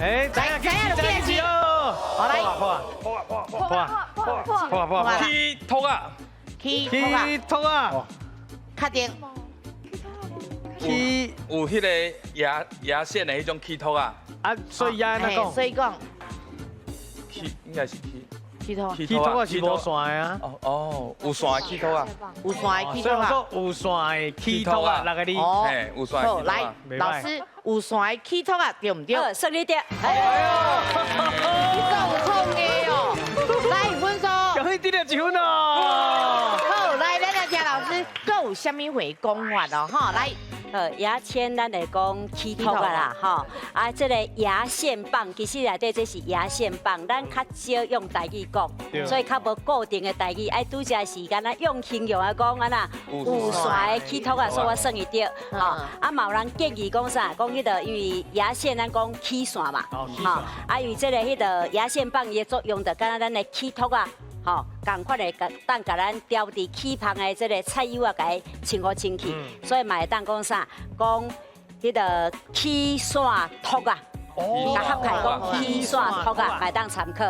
哎，來，知影就起來舉。好來，破破破破破破破破，起托啊，起托啊，起托啊，確定。起有彼个牙線的彼種起托啊，啊，所以按怎講？所以講起應該是起起托，起托啊是無線的啊。哦哦，有線的起托啊，有線的起托啊。所以講有線的起托啊，六個字。哦，有線的好，來，老師，有線的起托啊，對毋對？算你對。哎呦，你做有創意哦。來，分數。恭喜得了一分哦。好，來，咱來聽老師，閣有啥物話講法哦？哈，來。牙籤咱會講起托啊啦，吼啊，這个牙線棒其實內底這是牙線棒，咱較少用台語講，所以較無固定的台語，愛拄才時間咱用形容來講按怎，有線的起托啊，所以我算伊對，吼啊，嘛有人建議講啥，講彼个因為牙線咱講起線嘛，吼啊，因為這个彼个牙線棒伊的作用就敢若咱的起托啊。吼，仝款的，當共咱牢佇齒縫的這个菜油啊，共伊清好清氣，所以嘛會當講啥？講彼个起線托啊，共合起來講起線托啊，會當參考。